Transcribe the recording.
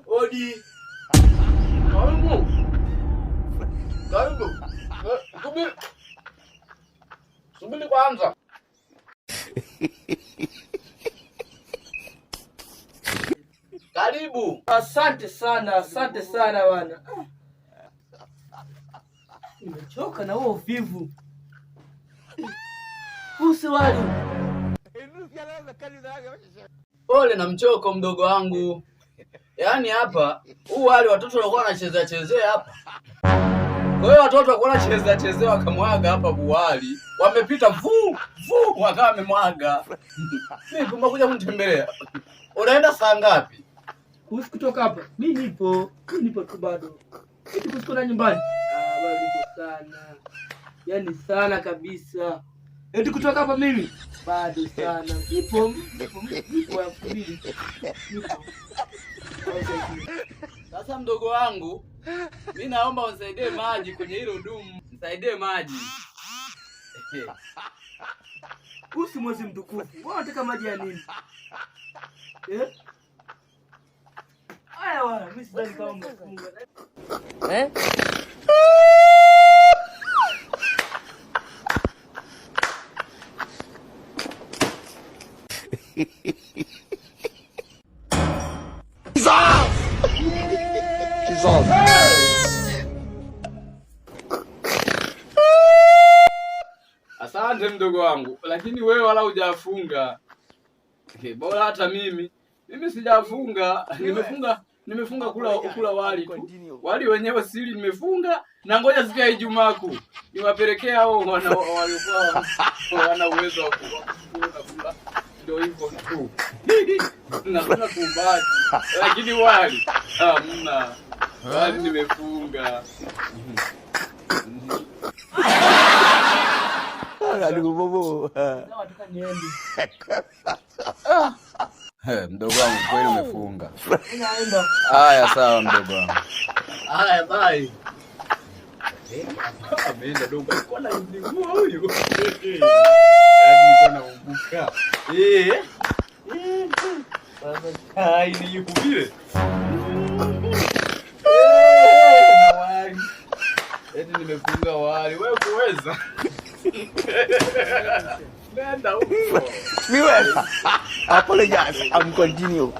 Odi. Karibu. Karibu. Subiri. Subiri kwanza. Karibu. Asante sana, asante sana bwana. Nimechoka na huo uvivu. Usi wali. Pole na mchoko mdogo wangu. Yaani hapa huu wali watoto walikuwa wanachezea chezea hapa. Kwa hiyo watoto walikuwa wanachezea chezea wakamwaga hapa buwali. Wamepita vu vu wakawa wamemwaga. Vipi umekuja kunitembelea? Unaenda saa ngapi? Kuhusu kutoka hapa, mimi nipo, mimi nipo tu bado. Eti kuhusu kwenda nyumbani? Ah, bado nipo sana. Yaani sana kabisa. Eti kutoka hapa mimi bado sana. Nipo, nipo, nipo ya 2000. Nipo. Sasa mdogo wangu, mimi naomba unisaidie maji kwenye hilo dumu. Nisaidie maji. Huu si mwezi mtukufu. Wewe unataka maji ya nini? Eh? Haya bwana, mimi sidhani kama mmefunga. Eh? Asante mdogo wangu, lakini wewe wala hujafunga. Okay, bora hata mimi. Mimi sijafunga, nimefunga kula wali tu. Wali wenyewe sili nimefunga na ngoja siku ya Ijumaa kuu niwapelekee hao waliokuwa wana uwezo wa kula kula. Ndio hivyo tu. Nakula kumbaki. Lakini wali hamna. Wali nimefunga. Nataka niende. Mdogo wangu kweli umefunga. Naenda. Haya sawa mdogo wangu. Haya bye. Ameenda dogo. Alikuwa ananizingua huyu. Yaani nilikuwa naumbuka. Eh. Sasa ai ni yuko vile. Na wali. Eti nimefunga wali. Wewe kuweza. Nenda huko. Viewers, apologize. I'm continue.